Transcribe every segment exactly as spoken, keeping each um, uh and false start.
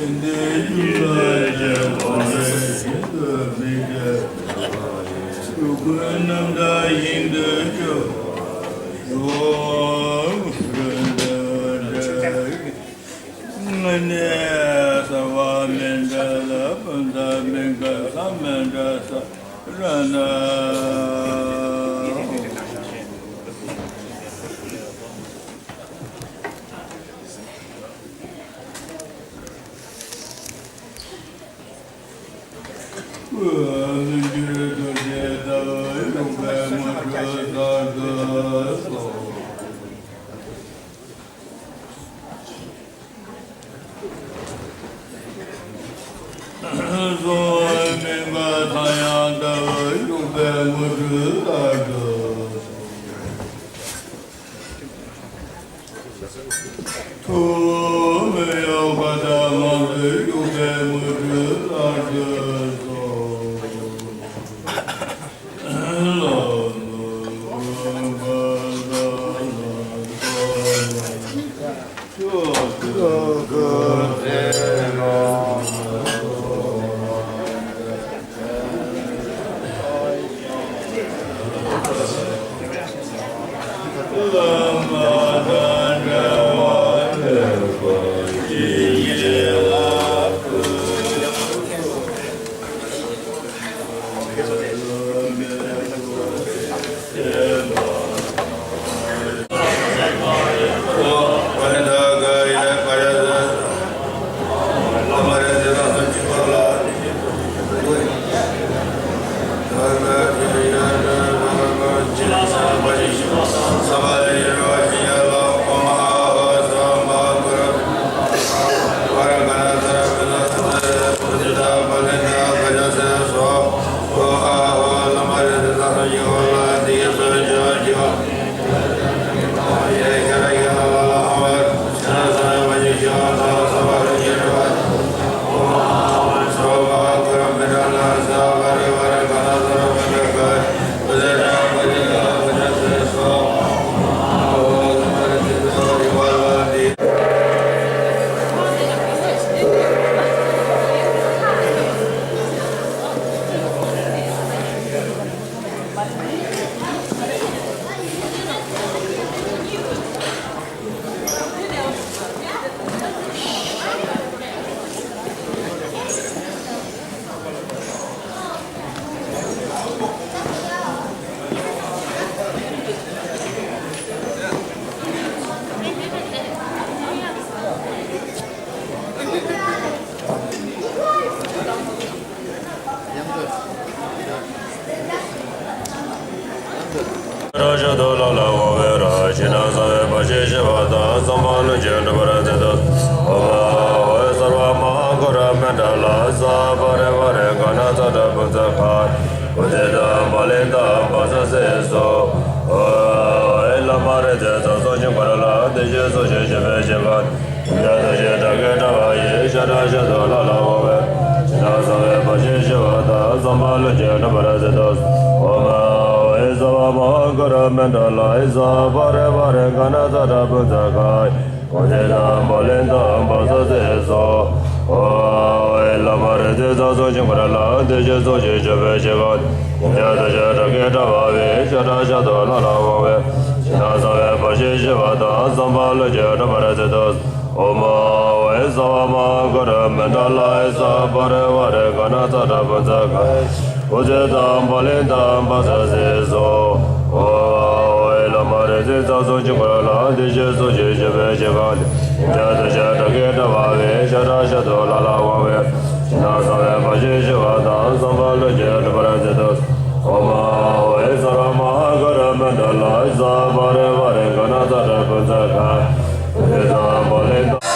འདི་རྒྱུད་ལ་སྐྱེ་བ་ལས་ཤིན་ཏུ་མི་སྐྱེ། སྤྲུལ་སྐུའི་རྣམ་ཐར་ཡིན་དུ་གྱུར། རོ་རོ་འདྲ་འདྲ། ངས་ནི་ས་བ་མི་འདྲ་ལ་སྤུན་ཟླ་མི་འགའ་ས་མི་འདྲ་ས་ར་ན། ཐུགས་མི་གཡོ་བ་དང་ངང་དུ་བཞུགས་པའི་དངོས་གྲུབ་ལ་འགོད་སོ། ར་ཤ་དོ་ལ་ལ་འོ་བེ་ར་ཤི་ན་ས་བེ་པ་ཤི་ཤི་བ་ཏ་སམ་བ་ལུ་ཅེ་འགྲུབ་པར་མཛད་དོ། ཨོ་མ་ཨོ་ཨེ་སརྦ་མ་ཧཱ་གུ་རུ་མནྡ་ལ་ས་བ་རེ་བ་རེ་ག་ན་ཚ་དྲ་བུ་ཚ་ཁ་བུ་ཚེ་དམ་པ་ལེན་དམ་པ་ས་སེ་སོ། ཨོ་ཨེ་བླ་མ་རེ་ཚེ་ཚ་སོ་ཅི་ག་ར་ལ་དེ་ཤེས་སོ་ཤེས་ཤེས་བེ་ཤེས་ག་ཡ་ད་ཞེ་དྲག་གེ་དྲ་བ་ཡེ་ཤ་དྲ་ཤ་དོ་ལ་ལ་འོ་བེ་ཤི་ན་ས་བེ་པ་ཤི་ཤི་བ་ཏ་སམ་བ་ལུ་ཅེ་འགྲུབ་པར་མཛད་དོ། ཨོ་མ་ཨོ་ཨེ་སརྦ་མ་ཧཱ་གུ་རུ་མནྡ་ལ་ཨེ་ས་བ་རེ་བ་རེ་ག་ན་ཚ་དྲ་བུ་ཚ་ཁ་བུ་ཚེ་དམ་པ་ལེན་དམ་པ་ས་སེ་སོ། ཨོ་ཨེ་བླ་མ་རེ་ཚེ་ཚ་སོ་ཅི་ག་ར་ལ་དེ་ཤེས་སོ་ཤེས་ཤེས་བེ་ཤེས་ག་ཡ་ད་ཞེ་དྲག་གེ་དྲ་བ་ཡེ་ཤ་དྲ་ཤ་དོ་ལ་ལ་འོ་བེ་ཤི་ན་ས་བེ་པ་ཤི་ཤི་བ་ཏ་སམ་བ་ལུ་ཅེ་འགྲུབ་པར་མཛད་དོ། ཨོ་མ་ཨོ་ཨེ་སརྦ་མ་ཧཱ་གུ་རུ་མནྡ་ལ་ཨེ་ས་བ་རེ་བ་རེ་ག་ན་ཚ་དྲ་བུ་ཚ་ཁ་བུ་ཚེ་དམ་པ་ལེན་དམ་པ་ས་སེ་སོ། ཨོ་ཨོ་ཨེ་བླ་མ་རེ་ཚེ་ཚ་སོ་ཅི་ག་ར་ལ་དེ་ཤེས་སོ་ཤེས་ཤེས་བེ་ཤེས་ག་ཡ་ད་ཞེ་དྲག་གེ་དྲ་བ་ཡེ་ཤ་དྲ་ཤ་དོ་ལ་ལ་འོ་བེ་ཤི་ན་ས་བེ་པ་ཤི་ཤི་བ་ཏ་སམ་བ་ལུ་ཅེ་འགྲུབ་པར་མཛད་དོ། ཨོ་མ་ཨོ་ཨེ་སརྦ་མ་ཧཱ་གུ་རུ་མནྡ་ལ་ཨེ་ས་བ་རེ་བ་རེ་ག་ན་ཚ་དྲ་བུ་ཚ་ཁ་བུ་ཚེ་དམ་པ་ལེན་དམ།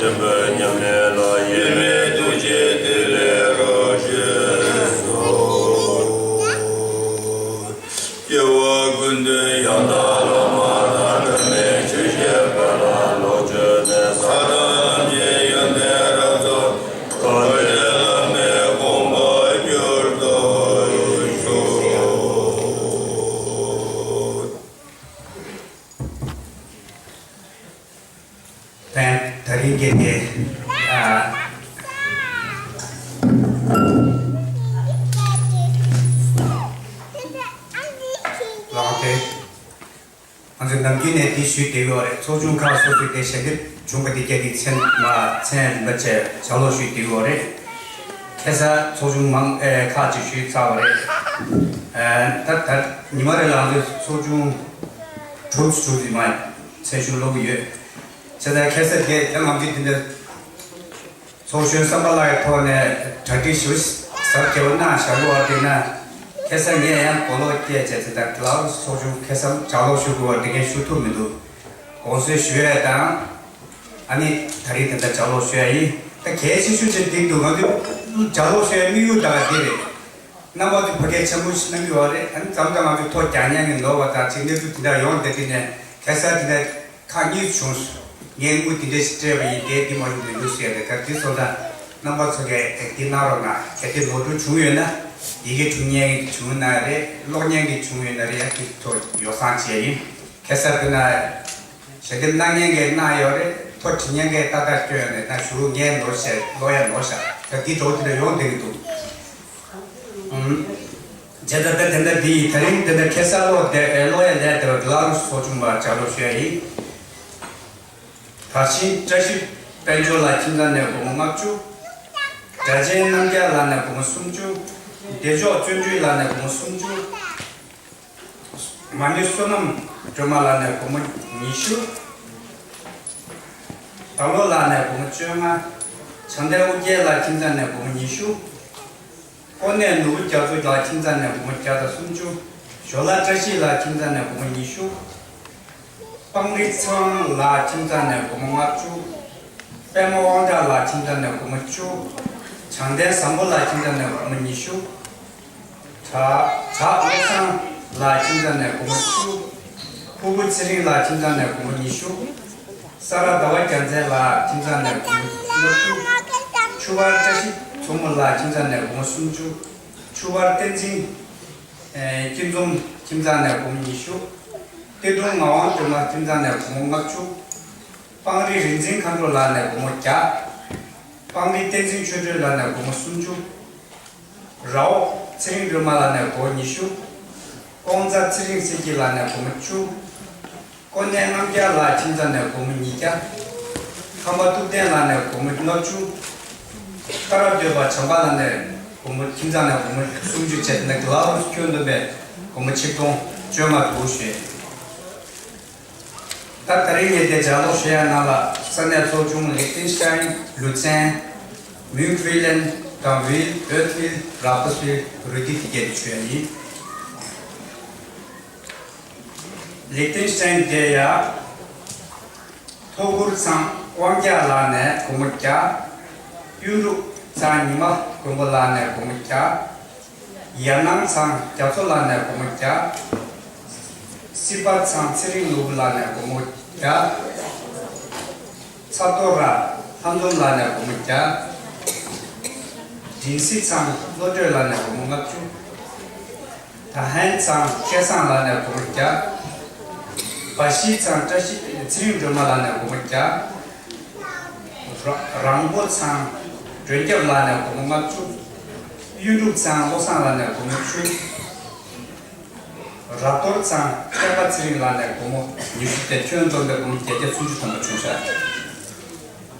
ཉམས་ལེན་ལ་ཡེངས་མེད་ཐུགས་རྗེས་བདེ་ལེགས་རོགས་ཞུ་གསོལ། སྐྱེ་བ་ཀུན་ཏུ་ཡང་དག་བླ་མ་དང་འབྲལ་མེད་ཆོས་བཤད་པ་ལ་ལོངས་སྤྱོད་ནས། ས་དང་ལམ་གྱི་ཡོན་ཏན་རབ་རྫོགས། དཔལ་ལྡན་བླ་མའི་དགོངས་པ་འགྱུར་ལྡོག་ཤོག། ད་རིང་གི་དེ་ཨ་ལོག་སྟེ། ང་ཚོས་ནམ་རྒྱུན་ནས་འདི་ཞུས་བསྡད་ཡོད་རེད། ཚོགས་ཆུང་ཁག་སོ་སོའི་དེ་ཞལ་འདེབས་བྱུང་བ་དེ་རྒྱ་དེ་མཚན་མ་མཚན་རིན་པ་བཅས་ལྗགས་ཀློག་ཞུས་བསྡད་ཡོད་རེད། ཁ་སང་ཚོགས་ཆུང་མང་ཨེ་ཁག་ཅིག་ཞུས་ཚར་བ་རེད། ཨེ་ད་ད་ཉི་མ་རེ་ལ་ང་ཚོས་ཚོགས་ཆུང་དྲུག་དྲུག་ཙམ་མ་མཚན་ཞུ་ཀློག་གི་ཡོད། བྱས་ཙང་ཁ་སང་དེ་ད་ང་ཚོས་དེ་འདྲ། ཚོགས་གཞོན་བསམ་པ་ལྷ་ཡི་ཐོག་ནས་གྲ་སྒྲིག་ཞུ་ཟབ་རྒྱས་པོ་གནང་བཞག་གི་ཡོད་པ་དེ་ན། ཁ་སང་ངས་ཡང་གོ་ལོག་སྐྱེས་བྱས་ཙང་ད་ལའོ་ཚོགས་ཆུང་ཁ་སང་ལྗགས་ཀློག་ཞུ་དགོས་པ་དེ་གས་ཞུ་ཐུབ་མི་འདུག། དགོངས་སེལ་ཞུ་ཡ་དང་། ཨ་ནི་ད་རིང་དེ་འདྲ་ལྗགས་ཀློག་ཞུ་ཡ་ཡིན། ད་གལ་ཆེ་ཤོས་ཅིག་འདི་འདུག། ང་ཚོས་ལྗགས་ཀློག་ཞུ་ཡ་དམིགས་ཡུལ་ད་ག་འདི་རེད། རྣམ་པ་ཚོས་ཕ་གིར་འཆར་འབུལ་ཞིག་གནང་གི་ཡོད་རེད། ཨ་ནི་མཚམས་མཚམས་ང་ཚོས་ཐོ་རྒྱག་མཁན་གྱི་ནོར་བ་དང་ཅིག་གནས་ཚུལ་དེ་འདྲ་ཡོང་བསྡད་དེ་ནས་ཁ་སང་དེ་འདྲ་ཁག་གཉིས་བྱུང་སོང་། ངས་དངུལ་དེ་འདྲ་ཞིག་སྤྲད་པ་ཡིན། དེ་འདི་མ་བྱུང་མི་འདུག་ཟེར་ཡ་དེ་ག་དེ་སོང་ཙང་རྣམ་པ་ཚོ་གས་དེ་གནང་རོགས་གནང་། གལ་ཏེ་ནོར་འཁྲུལ་བྱུང་ཡོད་ན། ཡི་གེ་འབྲི་མཁན་གྱི་བྱུང་ན་རེད། ཀློག་མཁན་གྱི་བྱུང་ཡོད་ན་རེད། ཡ་དེ་ཐོ་ཡོ་བསྲང་བྱས་ཡིན། ཁ་སང་དེ་ན་ཞལ་འདེབས་གནང་མཁན་གྱིས་གནང་ཡོད་རེད། ཐོ་བྲིས་མཁན་གྱིས་ཏག་ཏག་སྐྱོན་ཡོད་རེད། ད་ཞུ་ངས་ནོར་བཤད་ཀློག་ཡ་ནོར་བཞག། ད་འདི་འགྲོ་དེ་འདྲ་ཡོང་བསྡད་ཀྱི་འདུག། ཨུམ། བྱས་ཙང་ད་དེ་འདྲ་འདི་ཡིན། ད་རིང་དེ་འདྲ་ཁ་སང་ཀློག་བསྡད་ཨེ་ཀློག་ཡ་ལས་དེ་བ་གི་ལ་རུ་ཚོགས་ཆུང་པ་ལྗགས་ཀློག་ཞུ་ཡ་ཡིན། དར་ཤིང་བཀྲ་ཤིས་དཔལ་འབྱོར་ལགས་ཁྱིམ་ཚང་ནས་སྒོར་མོ་ལྔ་བཅུ། སྒྲ་ཆེན་རྣམ་རྒྱལ་ལགས་ནས་སྒོར་མོ་སུམ་ཅུ། བདེ་མཆོག་བརྩོན་འགྲུས་ལགས་ནས་སྒོར་མོ་སུམ་ཅུ། མ་ཎི་བསོད་ནམས་སྒྲོལ་མ་ལགས་ནས་སྒོར་མོ་ཉི་ཤུ། དར་ལོ་ལགས་ནས་སྒོར་མོ་བཅོ་ལྔ། བྱང་གཏེར་ཨོ་རྒྱན་ལགས་ཁྱིམ་ཚང་ནས་སྒོར་མོ་ཉི་ཤུ། ཀོ་ནེ་ནོར་བུ་རྒྱ་མཚོ་ལགས་ཁྱིམ་ཚང་ནས་སྒོར་མོ་བརྒྱ་དང་སུམ་ཅུ། ཞོ་ལ་བཀྲ་ཤིས་ལགས་ཁྱིམ་ཚང་ནས་སྒོར་མོ་ཉི་ཤུ། སྤང་རི་ཚེ་དབང་ལགས་ཁྱིམ་ཚང་ནས་སྒོར་མོ་ལྔ་བཅུ། པད་མ་དབང་གྲགས་ལགས་ཁྱིམ་ཚང་ནས་སྒོར་མོ་བཅུ། བྱང་གཏེར་བཟང་པོ་ལགས་ཁྱིམ་ཚང་ནས་སྒོར་མོ་ཉི་ཤུ། གྲགས་གྲགས་བློ་བཟང་ལགས་ཁྱིམ་ཚང་ནས་སྒོར་མོ་བཅུ། ཕུར་བུ་ཚེ་རིང་ལགས་ཁྱིམ་ཚང་ནས་སྒོར་མོ་ཉི་ཤུ། ས་ར་ཟླ་བ་རྒྱལ་མཚན་ལགས་ཁྱིམ་ཚང་ནས་སྒོར་མོ་ལྔ་བཅུ། ཆུ་དབར་བཀྲ་ཤིས་མཚོ་མོ་ལགས་ཁྱིམ་ཚང་ནས་སྒོར་མོ་སུམ་ཅུ། ཆུ་དབར་བསྟན་འཛིན་ཨེ་སྐྱིད་འཛོམས་ཁྱིམ་ཚང་ནས་སྒོར་མོ་ཉི་ཤུ། གཏེར་སྟོན་ངག་དབང་སྒྲོལ་མ་ཁྱིམ་ཚང་ནས་སྒོར་མོ་ལྔ་བཅུ། སྤང་རི་རིག་འཛིན་མཁའ་འགྲོ་ལགས་ནས་སྒོར་མོ་བརྒྱ། སྤང་རི་བསྟན་འཛིན་ཆོས་སྒྲོན་ལགས་ནས་སྒོར་མོ་སུམ་ཅུ། ར་འོག་ཚེ་རིང་སྒྲོལ་མ་ལགས་ནས་སྒོར་ཉི་ཤུ། ཀོང་ཚ་ཚེ་རིང་སེང་གེ་ལགས་ནས་སྒོར་མོ་བཅུ། ཀོ་ནེ་རྣམ་རྒྱལ་ལགས་ཁྱིམ་ཚང་ནས་སྒོར་མོ་ཉིས་བརྒྱ། ཁམས་པ་ཐུབ་བསྟན་ལགས་ནས་སྒོར་མོ་ལྔ་བཅུ། ཀ་ར་སྟོད་པ་བྱམས་པ་ལགས་ནས་སྒོར་མོ་ཁྱིམ་ཚང་ནས་སྒོར་མོ་སུམ་ཅུ་བྱས་ནས་ག་ལ་རུ་ཁྱོན་བསྡོམས་པས་སྒོར་མོ་ཆིག་སྟོང་བཅོ་ལྔ་འདུག་ཞུས། ད་ད་རིང་ངས་དེ་ལྗགས་ཀློག་ཞུ་ཡ་ནང་ལ་ས་གནས་ཚོགས་ཆུང་ལིག་ཏེན་ཤྟའིན། ལུ་ཚན། མུན་ཁུའི་ལན་དང་ཝིལ། ཨོད་ཝིལ། རག་པ་སུལ། རུ་ཏི་དེ་གས་དེ་ཞུ་ཡ་ཡིན། ལིག་ཏེན་ཤྟའིན་དེ་ཡ། ཐོ་གུར་ཚང་དབང་རྒྱལ་ལགས་ནས་སྒོར་མོ་བརྒྱ། གཡུ་འབྲུག་ཚང་ཉི་མ་མགོན་པོ་ལགས་ནས་སྒོར་མོ་བརྒྱ། ཡར་ནང་ཚང་རྒྱ་མཚོ་ལགས་ནས་སྒོར་མོ་བརྒྱ། སྲིད་པ་ཚང་ཚེ་རིང་ནོར་བུ་ལགས་ནས་སྒོར་མོ་བརྒྱ། ཚ་ཏོ་ར་ལྷ་འཛོམས་ལགས་ནས་སྒོར་མོ་བརྒྱ། དྲིན་སྲི་ཚང་བློ་གྲོས་ལགས་ནས་སྒོར་མོ་ལྔ་བཅུ། ད་ཧན་ཚང་སྐལ་བཟང་ལགས་ནས་སྒོར་མོ་བརྒྱ། བ་ཤི་ཚང་བཀྲ་ཤིས་ཚེ་རིང་སྒྲོལ་མ་ལགས་ནས་སྒོར་མོ་བརྒྱ། ར་རང་པོ་ཚང་སྒྲོན་སྐྱབས་ལགས་ནས་སྒོར་མོ་ལྔ་བཅུ། གཡུ་འབྲུག་ཚང་བློ་བཟང་ལགས་ནས་སྒོར་མོ་བཅུ། ར་གཏོར་ཚང་བསྟན་པ་ཚེ་རིང་ལགས་ནས་སྒོར་མོ་ཉི་ཤུ་སྟེ་ཁྱོན་བསྡོམས་པའི་སྒོར་མོ་བརྒྱད་བརྒྱ་སུམ་ཅུ་ཐམ་པ་བྱུང་ཤག།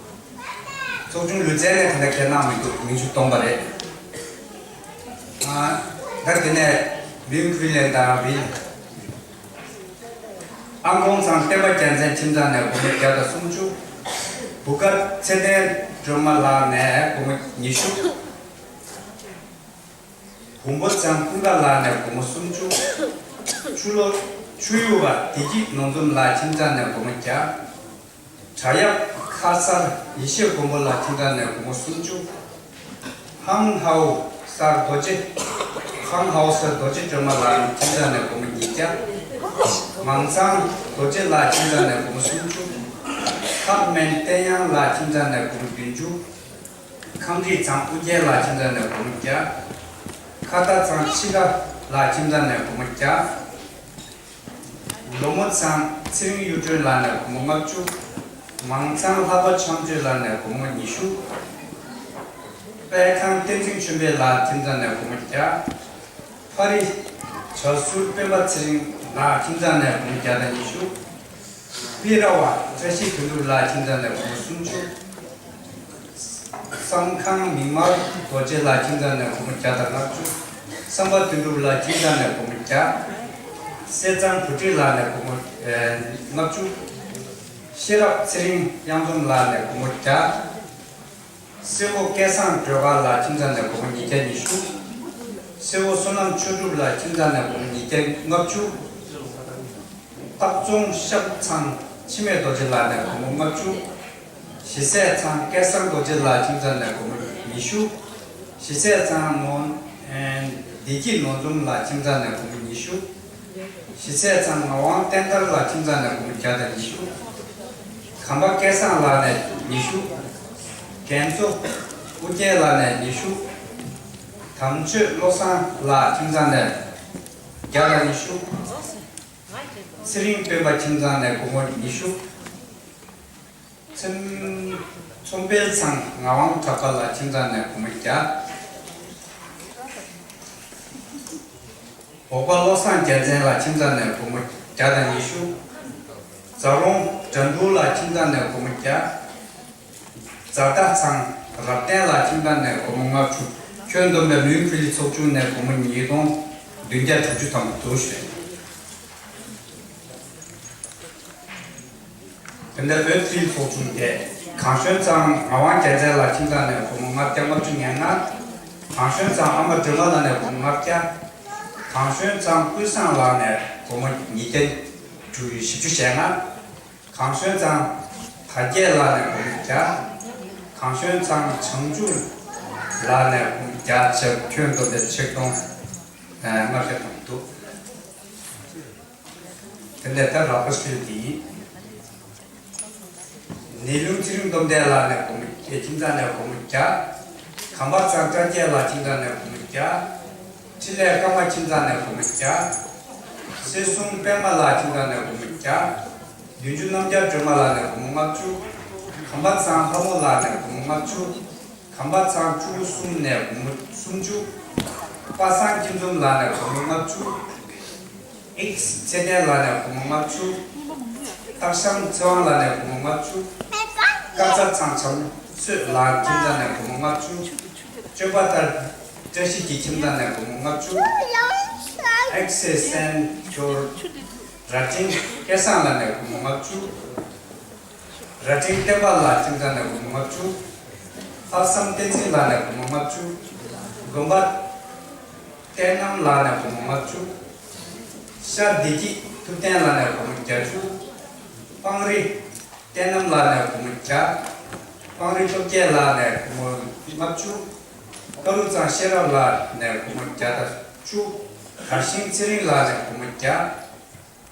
ཚོགས་ཆུང་ལུས་རྩལ་ནས་ད་ལྟ་ཁས་གནང་མི་འདུག། མིང་ཆུ་སྟོང་པ་རེད། ཨ། ད་དེ་ནས་མིང་ཁུལ་ལེན་དང་བིལ། ཨང་ཀོང་ཚང་བསྟན་པ་རྒྱལ་མཚན་ཁྱིམ་ཚང་ནས་སྒོར་མོ་བརྒྱ་དང་སུམ་ཅུ། བུ་ག་ཚེ་བརྟན་སྒྲོལ་མ་ལགས་ནས་སྒོར་མོ་ཉི་ཤུ། བུམ་པ་ཚང་ཀུན་དགའ་ལགས་ནས་སྒོར་མོ་སུམ་ཅུ། ཆུ་ལོ་ཆུ་ཡུ་བ་བདེ་སྐྱིད་ནོར་འཛོམས་ལགས་ཁྱིམ་ཚང་ནས་སྒོར་མོ་བརྒྱ། བྲག་གཡབ་ ཁ་སར་ཡེ་ཤེས་མགོན་པོ་ལགས་ཁྱིམ་ཚང་ནས་སྒོར་མོ་སུམ་ཅུ། ཧང་ཧའོ་སར་རྡོ་རྗེ། ཧང་ཧའོ་སར་རྡོ་རྗེ་སྒྲོལ་མ་ལགས་ཁྱིམ་ཚང་ནས་སྒོར་མོ་ཉིས་བརྒྱ། མང་ཚང་རྡོ་རྗེ་ལགས་ཁྱིམ་ཚང་ནས་སྒོར་མོ་སུམ་ཅུ། ཁག་སྨན་བསྟན་དབྱངས་ལགས་ཁྱིམ་ཚང་ནས་སྒོར་མོ་བདུན་ཅུ། ཁམས་རིགས་ཚང་ཨུ་རྒྱན་ལགས་ཁྱིམ་ཚང་ནས་སྒོར་མོ་བརྒྱ། ཁ་ཏ་ཚང་ཕྱི་དགའ་ལགས་ཁྱིམ་ཚང་ནས་སྒོར་མོ་བརྒྱ། ལོ་མོ་ཚང་ཚེ་རིང་གཡུ་སྒྲོན་ལགས་ནས་སྒོར་མོ་ལྔ་བཅུ། མང་ཚང་ལྷག་པ་འཆམ་གཅོད་ལགས་ནས་སྒོར་མོ་ཉི་ཤུ། དཔལ་ཁང་བསྟན་འཛིན་ཆོས་འཕེལ་ལགས་ཁྱིམ་ཚང་ནས་སྒོར་མོ་བརྒྱ། ཕ་རི། བྱ་ཟུར་སྤེན་པ་ཚེ་རིང་ལགས་ཁྱིམ་ཚང་ནས་སྒོར་མོ་བརྒྱ་དང་ཉི་ཤུ། པི་ར་བ་བཀྲ་ཤིས་དོན་གྲུབ་ལགས་ཁྱིམ་ཚང་ནས་སྒོར་མོ་སུམ་ཅུ། བསམ་ཁང་མིག་དམར་རྡོ་རྗེ་ལགས་ཁྱིམ་ཚང་ནས་སྒོར་མོ་བརྒྱ་དང་ལྔ་བཅུ། བསམ་པ་དོན་གྲུབ་ལགས་ཁྱིམ་ཚང་ནས་སྒོར་མོ་བརྒྱ། གསེར་གཙང་བུ་ཁྲིད་ལགས་ནས་སྒོར་མོ་ཨེ་ལྔ་བཅུ། ཤེས་རབ་ཚེ་རིང་གཡང་འཛོམས་ལགས་ནས་སྒོར་མོ་བརྒྱ། སེ་བོ་སྐལ་བཟང་སྒྲོལ་དཀར་ལགས་ཁྱིམ་ཚང་ནས་སྒོར་མོ་ཉིས་བརྒྱ་ཉི་ཤུ། སེ་བོ་བསོད་ནམས་ཆོས་གྲུབ་ལགས་ཁྱིམ་ཚང་ནས་སྒོར་མོ་ཉིས་བརྒྱ་ལྔ་བཅུ། སྟག་རྫོང་ཤག་ཚང་འཆི་མེད་རྡོ་རྗེ་ལགས་ནས་སྒོར་མོ་ལྔ་བཅུ། ཞི་སྲས་ཚང་སྐལ་བཟང་རྡོ་རྗེ་ལགས་ཁྱིམ་ཚང་ནས་སྒོར་མོ་ཉི་ཤུ། ཞི་སྲས་ཚང་ནོར་ཨེ་བདེ་སྐྱིད་ནོར་འཛོམས་ལགས་ཁྱིམ་ཚང་ནས་སྒོར་མོ་ཉི་ཤུ། ཞི་སྲས་ཚང་ངག་དབང་བསྟན་དར་ལགས་ཁྱིམ་ཚང་ནས་སྒོར་མོ་བརྒྱ་དང་ཉི་ཤུ། གམ་པ་སྐལ་བཟང་ལགས་ནས་ཉི་ཤུ། རྒན་གཙོ་ཨུ་རྒྱན་ལགས་ནས་ཉི་ཤུ། དམ་ཆོས་བློ་བཟང་ལགས་ཁྱིམ་ཚང་ནས་བརྒྱ་དང་ཉི་ཤུ། ཚེ་རིང་སྤེན་པ་ཁྱིམ་ཚང་ནས་སྒོར་མོ་ཉི་ཤུ། ཚེ་ཚོང་དཔོན་ཚང་ངག་དབང་གྲགས་པ་ལགས་ཁྱིམ་ཚང་ནས་སྒོར་མོ་བརྒྱ། འོག་པ་བློ་བཟང་རྒྱལ་མཚན་ལགས་ཁྱིམ་ཚང་ནས་སྒོར་མོ་བརྒྱ་དང་ཉི་ཤུ། རྫ་རོང་དགྲ་འདུལ་ལགས་ཁྱིམ་ཚང་ནས་སྒོར་མོ་བརྒྱ། རྫ་རྟ་ཚང་རབ་བརྟན་ལགས་ཁྱིམ་ཚང་ནས་སྒོར་མོ་ལྔ་བཅུ། ཁྱོན་བསྡོམས་པའི་ལུས་ཕུལ་ཚོགས་ཆུང་ནས་སྒོར་མོ་ཉིས་སྟོང་བདུན་བརྒྱ་དྲུག་ཅུ་ཐམ་པ་འདུག་ཞུ། དེ་འདྲ་བོད་ཕུལ་ཚོགས་ཆུང་དེ་གངས་ཞོན་ཚང་ངག་དབང་རྒྱལ་མཚན་ལགས་ཁྱིམ་ཚང་ནས་སྒོར་མོ་ལྔ་བརྒྱ་ལྔ་བཅུ་ང་ལྔ། གངས་ཞོན་ཚང་ཨ་མ་སྒྲོལ་མ་ལགས་ནས་སྒོར་མོ་ལྔ་བརྒྱ། གངས་ཞོན་ཚང་ཀུན་བཟང་ལགས་ནས་སྒོར་མོ་ཉིས་བརྒྱ་བཞི་བཅུ་ཞེ་ལྔ། གངས་ཞོན་ཚང་དར་རྒྱས་ལགས་ནས་སྒོར་མོ་བརྒྱ། གངས་ཞོན་ཚང་བྱང་ཆུབ་ལགས་ནས་སྒོར་མོ་བརྒྱ་བྱས་ཁྱོན་བསྡོམས་པའི་ཆིག་སྟོང་ལྔ་བརྒྱ་ཐམ་པ་འདུག། དེ་ནས་ད་རག་པ་ཤོད་ཀྱི་ཡིན། ནེའུ་ལུང་ཚེ་རིང་སྟོབས་ལྡན་ལགས་ནས་སྒོར་མོ་ཁྱིམ་ཚང་ནས་སྒོར་མོ་བརྒྱ། གམ་པ་ཚང་བཀྲ་རྒྱལ་ལགས་ཁྱིམ་ཚང་ནས་སྒོར་མོ་བརྒྱ། འཕྲིན་ལས་ཀརྨ་ཁྱིམ་ཚང་ནས་སྒོར་མོ་བརྒྱ། སྲིད་སྲུང་པད་མ་ལགས་ཁྱིམ་ཚང་ནས་སྒོར་མོ་བརྒྱ། བདུན་ཅུ་རྣམ་རྒྱལ་སྒྲོལ་མ་ལགས་ནས་སྒོར་མོ་ལྔ་བཅུ། གམ་པ་ཚང་ལྷ་མོ་ལགས་ནས་སྒོར་མོ་ལྔ་བཅུ། གམ་པ་ཚང་བཅུ་གསུམ་ནས་སྒོར་མོ་སུམ་ཅུ། པ་སངས་ཁྱིམ་འཛོམས་ལགས་ནས་སྒོར་མོ་ལྔ་བཅུ། ཨིག་སི་ཚེ་བརྟན་ལགས་ནས་སྒོར་མོ་ལྔ་བཅུ། སྟག་ཤམ་ཚེ་དབང་ལགས་ནས་སྒོར་མོ་ལྔ་བཅུ། དཀར་རྩ་ཚང་བྱམས་གསོས་ལགས་ཁྱིམ་ཚང་ནས་སྒོར་མོ་ལྔ་བཅུ། གཅོད་པ་ལྟར་བཀྲ་ཤིས་ཀྱི་ཁྱིམ་ཚང་ནས་སྒོར་མོ་ལྔ་བཅུ། ཨེག་སི་སན་ཁྱོར་རྭ་སྒྲེང་སྐལ་བཟང་ལགས་ནས་སྒོར་མོ་ལྔ་བཅུ། རྭ་སྒྲེང་བསྟན་པ་ལགས་ཁྱིམ་ཚང་ནས་སྒོར་མོ་ལྔ་བཅུ། ལྷག་བསམ་བསྟན་འཛིན་ལགས་ནས་སྒོར་མོ་ལྔ་བཅུ། དགོན་པ་བསྟན་རྣམ་ལགས་ནས་སྒོར་མོ་ལྔ་བཅུ། ཤར་བདེ་སྐྱིད་ཐུབ་བསྟན་ལགས་ནས་སྒོར་མོ་བརྒྱད་ཅུ། སྤང་རི་བསྟན་རྣམ་ལགས་ནས་སྒོར་མོ་བརྒྱ། སྤང་རི་སྟོབས་རྒྱལ་ལགས་ནས་སྒོར་མོ་ལྔ་བཅུ། ཀ་རུ་ཚང་ཤེས་རབ་ལགས་ནས་སྒོར་མོ་བརྒྱ་དང་བཅུ། དར་ཤིང་ཚེ་རིང་ལགས་ནས་སྒོར་མོ་བརྒྱ།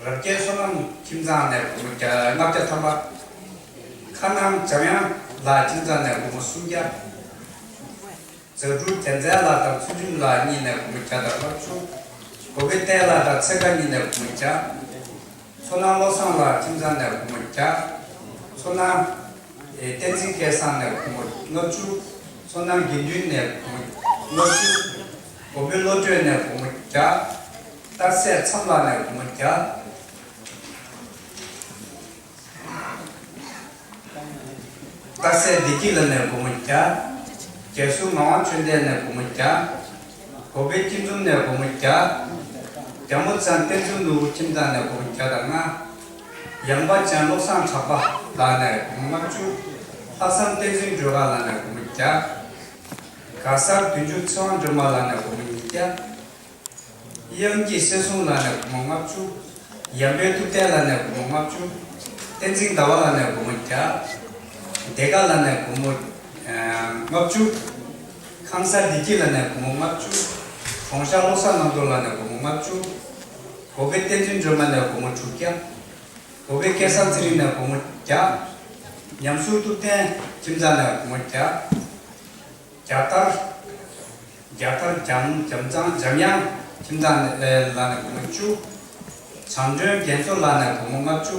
རབ་རྒྱས་བསོད་ནམས་ཁྱིམ་ཚང་ནས་སྒོར་མོ་བརྒྱ་ལྔ་བརྒྱ་ཐམ་པ། ཁ་ནང་འཇམ་དབྱངས་ལགས་ཁྱིམ་ཚང་ནས་སྒོར་མོ་སུམ་བརྒྱ། རྫ་གྲུ་རྒྱལ་མཚན་ལགས་དང་ཚུལ་ཁྲིམས་ལགས་གཉིས་ནས་སྒོར་མོ་བརྒྱ་དང་ལྔ་བཅུ། གོ་བེ་བསྟན་ལགས་དང་ཚེ་དགའ་གཉིས་ནས་སྒོར་མོ་བརྒྱ། མཚོ་ནང་བློ་བཟང་ལགས་ཁྱིམ་ཚང་ནས་སྒོར་མོ་བརྒྱ། མཚོ་ནང་ཨེ་བསྟན་འཛིན་སྐལ་བཟང་ནས་སྒོར་མོ་ལྔ་བཅུ། མཚོ་ནང་དགེ་འདུན་ནས་སྒོར་མོ་ལྔ་བཅུ། གོ་བེ་བློ་གྲོས་ནས་སྒོར་མོ་བརྒྱ། རྟ་སྲས་མཚམས་ལགས་ནས་སྒོར་མོ་བརྒྱ། རྟ་སྲས་བདེ་སྐྱིད་ལགས་ནས་སྒོར་མོ་བརྒྱ། རྒྱལ་སྲུང་ངག་དབང་ཆོས་ལྡན་ནས་སྒོར་མོ་བརྒྱ། གོ་བེ་སྐྱིད་འཛོམས་ནས་སྒོར་མོ་བརྒྱ། རྒྱ་མོ་ཚང་བསྟན་འཛིན་ནོར་བུ་ཁྱིམ་ཚང་ནས་སྒོར་མོ་བརྒྱ་དང་ལྔ། ཡངས་པ་ཅན་བློ་བཟང་གྲགས་པ་ལགས་ནས་སྒོར་མོ་ལྔ་བཅུ། ལྷག་བསམ་བསྟན་འཛིན་སྒྲོལ་དཀར་ལགས་ནས་སྒོར་མོ་བརྒྱ། ག་སར་བདུན་ཅུ་ཚེ་དབང་སྒྲོལ་མ་ལགས་ནས་སྒོར་མོ་ཉིས་བརྒྱ། དབྱངས་སྐྱིད་སྲས་སྲུང་ལགས་ནས་སྒོར་མོ་ལྔ་བཅུ། ཡར་འཕེལ་ཐུབ་བསྟན་ལགས་ནས་སྒོར་མོ་ལྔ་བཅུ། བསྟན་འཛིན་ཟླ་བ་ལགས་ནས་སྒོར་མོ་བརྒྱ། བདེ་དགའ་ལགས་ནས་སྒོར་མོ་ལྔ་བཅུ། ཁང་གསར་བདེ་སྐྱིད་ལགས་ནས་སྒོར་མོ་ལྔ་བཅུ། གྲོང་ཤར་བློ་བཟང་རྣམ་རྟོག་ལགས་ནས་སྒོར་མོ་ལྔ་བཅུ། གོ་བེ་བསྟན་འཛིན་སྒྲོལ་མ་ནས་སྒོར་མོ་དྲུག་བརྒྱ། གོ་བེ་སྐལ་བཟང་ཚེ་རིང་ནས་སྒོར་མོ་བརྒྱ། ཉམས་ཟུར་ཐུབ་བསྟན་ཁྱིམ་ཚང་ནས་སྒོར་མོ་བརྒྱ། རྒྱ་དར། རྒྱ་དར་འཇམ་འཇམ་ཚང་འཇམ་དབྱངས་ཁྱིམ་ཚང་ལ་ནས་སྒོར་མོ་བཅུ། བྱམས་སྒྲོན་རྒྱན་མཚོ་ལ་ནས་སྒོར་མོ་ལྔ་བཅུ།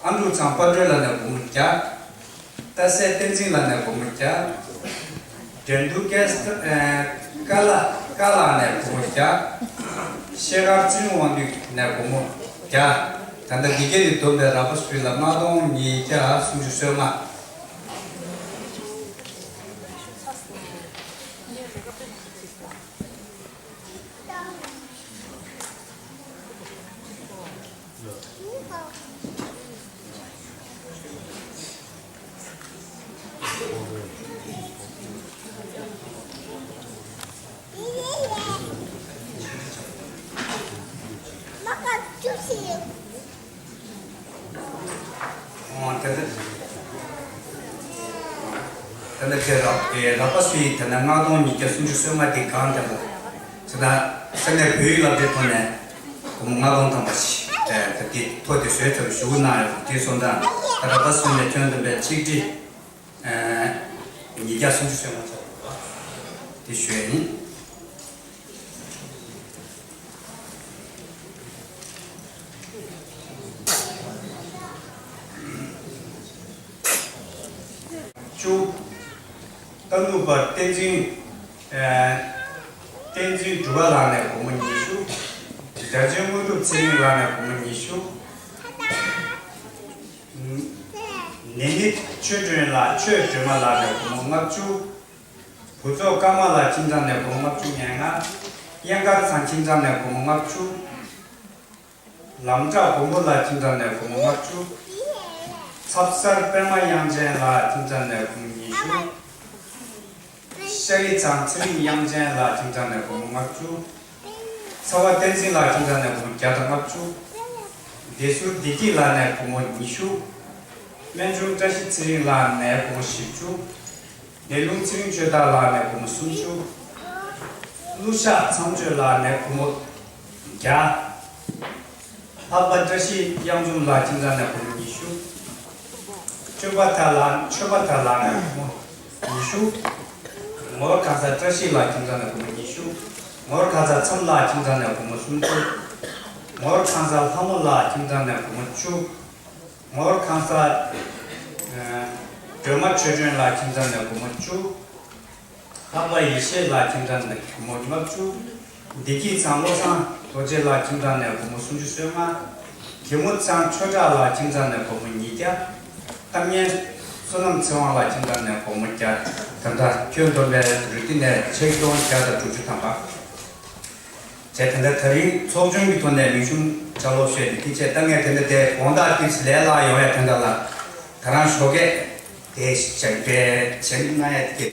ཨ་འབྲུག་ཚང་དཔལ་སྒྲོན་ལ་ནས་སྒོར་མོ་བརྒྱ། རྟ་སེ་བསྟན་འཛིན་ལ་ནས་སྒོར་མོ་བརྒྱ། འགྲན་བསྡུར་སྐལ་ཨ་ཀ་ལ་ཀ་ལ་ནས་སྒོར་མོ་བརྒྱ། ཤེལ་དཀར་ཚེ་རིང་དབང་འདུས་ནས་སྒོར་མོ་བརྒྱ། ད་ལྟ་འདི་གའི་ནས་བསྡོམས་པའི་རག་པ་སུ་ཡིན་ལ་ལྔ་སྟོང་ཉིས་བརྒྱ་སུམ་ཅུ་སོ་ལྔ། ཨོ་དེ་ལྟར། དེ་ལ་དེ་རག་དེ་རག་པ་སུ་ཡིས་དེ་ན་ལྔ་སྟོང་ཉིས་བརྒྱ་སུམ་ཅུ་སོ་ལྔ་དེ་གང་དེ་ལ་ཟེར་ན། ས་གནས་བོད་ཡིག་སློབ་གྲྭའི་ཐོག་ནས་སྒོར་མོ་ལྔ་སྟོང་ཐམ་པ་ཞིག་ཨེ་ད་དེ་ཐོ་དེ་བཟོས་ཚར་བ་ཞུ་གུ་གནང་ཡོད་པ་དེ་སོང་ཙང་། ད་རག་པ་སུ་ནས་ཁྱོན་བསྡོམས་པའི་ཆིག་ཁྲི་ཨེ་ཉིས་བརྒྱ་སུམ་ཅུ་སོ་ལྔ་ཚོགས་ཡོད་པ་དེ་ཞུ་ཡས་ཡིན། བཅུ། རྟ་ནོར་བུ་བསྟན་འཛིན། ཨེ་བསྟན་འཛིན་འབྲུག་པ་ལགས་ནས་སྒོར་མོ་ཉི་ཤུ། སྒྲ་ཆེན་དངོས་གྲུབ་ཚེ་རིང་ལགས་ནས་སྒོར་མོ་ཉི་ཤུ། ནེ་ནི་ཆོས་སྒྲོན་ལགས་ཆོས་སྒྲོན་མ་ལགས་ནས་སྒོར་མོ་ལྔ་བཅུ། བུ་ཚོགས་ཀརྨ་ལགས་ཁྱིམ་ཚང་ནས་སྒོར་མོ་ལྔ་བཅུ་ང་ལྔ། གཡང་དཀར་ཚང་ཁྱིམ་ཚང་ནས་སྒོར་མོ་ལྔ་བཅུ། ལམ་བྲག་མགོན་པོ་ལགས་ཁྱིམ་ཚང་ནས་སྒོར་མོ་ལྔ་བཅུ། ཚབ་གསར་པད་མ་དབྱངས་ཅན་ལགས་ཁྱིམ་ཚང་ནས་སྒོར་མོ་ཉི་ཤུ། ཤ་རི་ཚང་ཚེ་རིང་དབྱངས་ཅན་ལགས་ཁྱིམ་ཚང་ནས་སྒོར་མོ་ལྔ་བཅུ། ཚ་བ་བསྟན་འཛིན་ལགས་ཁྱིམ་ཚང་ནས་སྒོར་མོ་བརྒྱ་དང་ལྔ་བཅུ། བདེ་ཟུར་བདེ་སྐྱིད་ལགས་ནས་སྒོར་མོ་ཉི་ཤུ། སྨན་ཆུང་བཀྲ་ཤིས་ཚེ་རིང་ལགས་ནས་སྒོར་མོ་བཞི་བཅུ། ནེ་ལུང་ཚེ་རིང་ཆོས་བདག་ལགས་ནས་སྒོར་མོ་སུམ་ཅུ། ཀླུ་ཤག་མཚམས་གཅོད་ལགས་ནས་སྒོར་མོ་བརྒྱ། ལྷག་པ་བཀྲ་ཤིས་གཡང་འཛོམས་ལགས་ཁྱིམ་ཚང་ནས་སྒོར་མོ་ཉི་ཤུ། ཆོས་པ་ཐར་ལགས་ཆོས་པ་ཐར་ལགས་ནས་སྒོར་མོ་ཉི་ཤུ། ངོར་ཁང་གསར་བཀྲ་ཤིས་ལགས་ཁྱིམ་ཚང་ནས་སྒོར་མོ་ཉི་ཤུ། ངོར་ཁང་གསར་མཚམས་ལགས་ཁྱིམ་ཚང་ནས་སྒོར་མོ་སུམ་ཅུ། ངོར་ཁང་གསར་ལྷ་མོ་ལགས་ཁྱིམ་ཚང་ནས་སྒོར་མོ་བཅུ། ངོར་ཁང་གསར་སྒྲོལ་མ་ཆོས་སྒྲོན་ལགས་ཁྱིམ་ཚང་ནས་སྒོར་མོ་བཅུ། ལྷག་པ་ཡེ་ཤེས་ལགས་ཁྱིམ་ཚང་ནས་སྒོར་མོ་ལྔ་བཅུ། བདེ་སྐྱིད་ཚང་བློ་བཟང་རྡོ་རྗེ་ལགས་ཁྱིམ་ཚང་ནས་སྒོར་མོ་སུམ་ཅུ་སོ་ལྔ། གད་མོ་ཚང་ཆོས་གྲགས་ལགས་ཁྱིམ་ཚང་ནས་སྒོར་མོ་ཉིས་བརྒྱ། གཏམ་ངན་བསོད་ནམས་ཚེ་དབང་ལགས་ཁྱིམ་ཚང་ནས་སྒོར་མོ་བརྒྱ། ད་ལྟ་ཁྱོན་བསྡོམས་པའི་རུ་ཏི་ནས་ཆིག་སྟོང་བརྒྱ་དང་དྲུག་ཅུ་ཐམ་པ། བྱས། ད་ལྟ་ད་རིང་ཚོགས་ཆུང་གི་ཐོག་ནས་མིང་གཞུང་ཕྱག་ལོག་བཤད་དེ་དེ་བྱས། ད་ངས་དེ་འདྲ་དེ་དགོངས་དག་དེ་ལས་སླ་ཡོང་ཡ་དེ་འདྲ་ལ་ད་རང་ཞོགས་ཀས་དེ་བྱས་པའི་བྱས་ན་ཡ་དེ།